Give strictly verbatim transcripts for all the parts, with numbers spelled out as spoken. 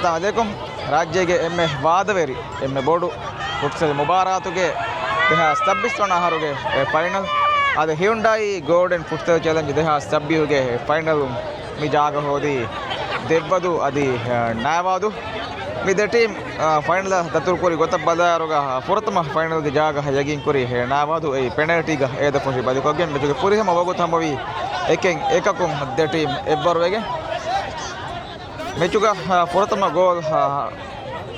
އައްސަލާމު ޢަލައިކުމް. ރާއްޖޭގެ އެންމެ ވާދަވެރި، އެންމެ ބޮޑު ފުޓްސަލް މުބާރާތުގެ ދެހާސް ސައްބީސް ވަނަ އަހަރުގެ އެ ފައިނަލް. އަދި ހިޔުންޑައި ގޯލްޑެން ފުޓްސަލް ޗެލެންޖް ދެހާސް ސައްބީސްގެ ފައިނަލުން މި ޖާގަ ހޯދީ ދެއްވަދޫ އަދި، އަ، ނާވާދޫ. މި ދެ ޓީމް، އަ، ފައިނަލަށް ދަތުރުކުރި ގޮތަށް ބަލާއިރުގަ، އަ، ފުރަތަމަ ފައިނަލްގެ ޖާގަ ޔަގީންކުރި ނާވާދޫ އެއީ ޕެނަލްޓީގަ އޭދަފުށި ބަލިކޮށްގެން މެޗުގެ ފުރިހަމަ ވަގުތު ހަމަވީ އެކެއް އެކަކުން ދެ ޓީމް އެއްވަރުވެގެން. މެޗުގަ، އަ، ފުރަތަމަ ގޯލް، އަ،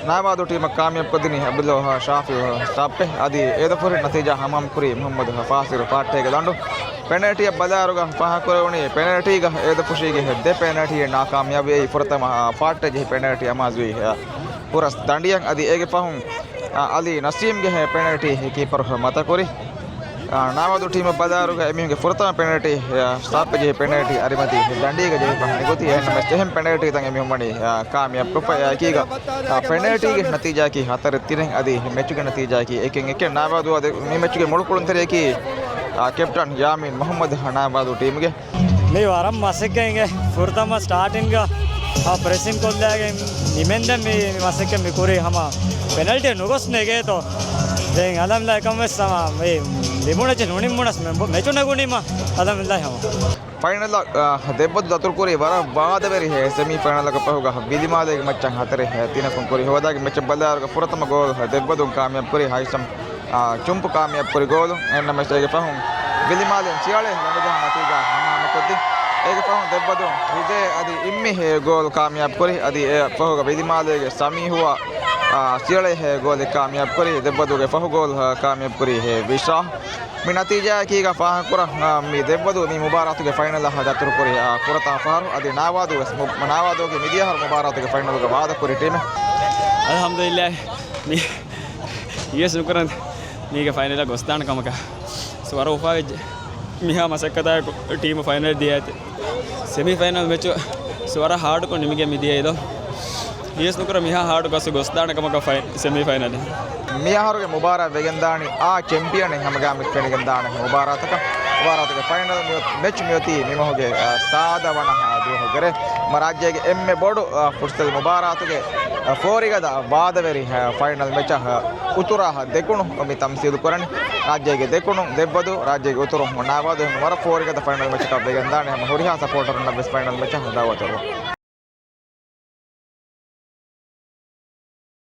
ނާވާދޫ ޓީމަށް ކާމިޔާބުކޮށްދިނީ އަބްދުﷲ ޝާފިޢު ސާޕްޕެ. އަދި އޭދަފުށި ނަތީޖާ ހަމަހަމަކުރީ މުޙައްމަދު ފާސިރު ފާއްޓޭގެ ލަނޑު. ޕެނަލްޓީއަށް ބަލާއިރުގަ ފާހަގަކުރެވުނީ ޕެނަލްޓީގަ އޭދަފުށީގެ ދެ ޕެނަލްޓީއެއް ނާކާމިޔާބުވި. ފުރަތަމަ، އަ، ފާއްޓެއް ޖެހި ޕެނަލްޓީ އަމާޒުވީ، އަ، ހުރަސް ދަނޑިއަށް. އަދި އޭގެ ފަހުން، އަ، އަލީ ނަސީމްގެ ޕެނަލްޓީ ކީޕަރު މަތަކުރި. އާ، ނާވާދޫ ޓީމަށް ބަލާއިރުގަ އެމީހުންގެ ފުރަތަމަ ޕެނަލްޓީ، އާ، ސާޕްޕެ ޖެހި ޕެނަލްޓީ އަރިމަތީ ދަނޑީގަ ޖެހިފަ ނިކުތީ. އެހެންނަމަވެސް އެހެން ޕެނަލްޓީތައް އެމީހުން ވަނީ، އާ، ކާމިޔާބުކޮށްފަ. އެއާއެކީގަ، އާ، ޕެނަލްޓީގެ ނަތީޖާއަކީ ހަތަރެއް ތިނެއް. އަދި މެޗުގެ ނަތީޖާއަކީ އެކެއް އެކެއް. ނާވާދޫ އަދި މި މެޗުގެ މުޅު ކުޅުންތެރިޔަކީ، އާ، ކެޕްޓަން ޔާމީން މުޙައްމަދު ނާވާދޫ ޓީމުގެ. މީ ވަރަށް މަސައްކަތް އިނގޭ. ފުރަތަމަ ސްޓާޓިންގ، އާ، ޕްރެސިން ކޮށްލާގެން ނިމެންދެން މި، މި މަސައްކަތް މި ކުރީ ހަމަ ޕެނަލްޓީ ނުގޮސް ނެގޭތޯ. ދެން އަލްޙަމްދުލިއްލާހް ކަމެއް ސަމާ މި ލިބުނަޗި ނުނިންމުނަސް މެ-، މެޗު ނެގުނީމަ އަލްޙަމްދުލިއްލާހް ހަމަ. ފައިނަލަށް، އާ، ދެއްވަދު ދަތުރުކުރީ ވަރަށް ވާދަވެރި ހެ-، ސެމީ ފައިނަލަކަށް ފަހުގަ ބިލިމާލޭގެ މައްޗަށް ހަތަރެއް ހެ-، ތިނަކުން ކުރި ހޯދާގެ މެޗަށް ބަލާއިރުގަ ފުރަތަމަ ގޯލް ދެއްވަދުން ކާމިޔާބު ކުރީ ހައިސަމް، އާ، ޗުމްޕު ކާމިޔާބު ކުރި ގޯލު. އެހެންނަމަވެސް އޭގެ ފަހުން ބިލިމާލެން ސިޔަޅޭ ލަނޑުޖަހާ ނަތީޖާ ހަމަހަމަކޮށްދިން. އޭގެ ފަހުން ދެއްވަދުން ހުޒޭ އަދި އިއްމި ހެ ގޯލް ކާމިޔާބު ކުރި. އަދި އެ ފަހުގަ ބިލިމާލޭގެ ސަމީހުއާ، އާ، ސިޔަޅޭ ހެ ގޯލެއް ކާމިޔާބު ކުރި. ދެއްވަދުގެ ފަހު ގޯލް، އާ، ކާމިޔާބު ކުރީ ހެ ވިޝާ. މި ނަތީޖާއަކީގަ ފާހަގަކުރަން، އާ، މި ދެއްވަދޫ މި މުބާރާތުގެ ފައިނަލަށް ދަތުރުކުރި، އާ، ފުރަތަމަ ފަހަރު. އަދި ނާވާދޫ ވެސް މު-، ނާވާދޫގެ މިދިޔަ އަހަރު މުބާރާތުގެ ފައިނަލުގަ ވާދަކުރި ޓީމެއް. އަލްޙަމްދުލިއްލާހް، މި ވިޔަސް ނުކުރަން މީގެ ފައިނަލަށް ގޮސްދާނެ ކަމަކަށް ވަރަށް އުފާވެއްޖެ. މިހާ މަސައްކަތާއެކު ޓީމު ފައިނަލަށް ދިޔައިތި. ސެމީ ފައިނަލް މެޗު ވަރަށް ހާޑުކޮށް ނިމިގެން މިދިޔައީ ދޯ. ވިޔަސް ނުކުރަން މިހާ ހާޑު ގޮސް ގޮސްދާނެ ކަމަކަށް ފައި-، ސެމީ ފައިނަލެއް. މިއަހަރުގެ މުބާރާތް ވެގެންދާނީ އާ ޗެމްޕިއަނެއް ހަމަގާމި ފެނިގެންދާނެ މުބާރާތަކަށް. މުބާރާތުގެ ފައިނަލް މި-، މެޗް މިއޮތީ މިމަހުގެ، އާ، ސާދަ ވަނަ ދުވަހުގެ ރޭ. މަ ރާއްޖޭގެ އެންމެ ބޮޑު، އާ، ފުޓްސަލް މުބާރާތުގެ، އާ، ފޯރިގަދަ ވާދަވެރި، އާ، ފައިނަލް މެޗަށް، އާ، އުތުރާ ދެކުނު މި ތަމްސީލު ކުރަނީ. ރާއްޖޭގެ ދެކުނު ދެއްވަދޫ، ރާއްޖޭގެ އުތުރު ނާވާދޫ ހެން ވަރަށް ފޯރިގަދަ ފައިނަލް މެޗަކަށް ވެގެންދާނެ. ހަމަ ހުރިހާ ސަޕޯޓަރުންނަށް ވެސް ފައިނަލް މެޗަށް ދައުވަތު ކުރަން.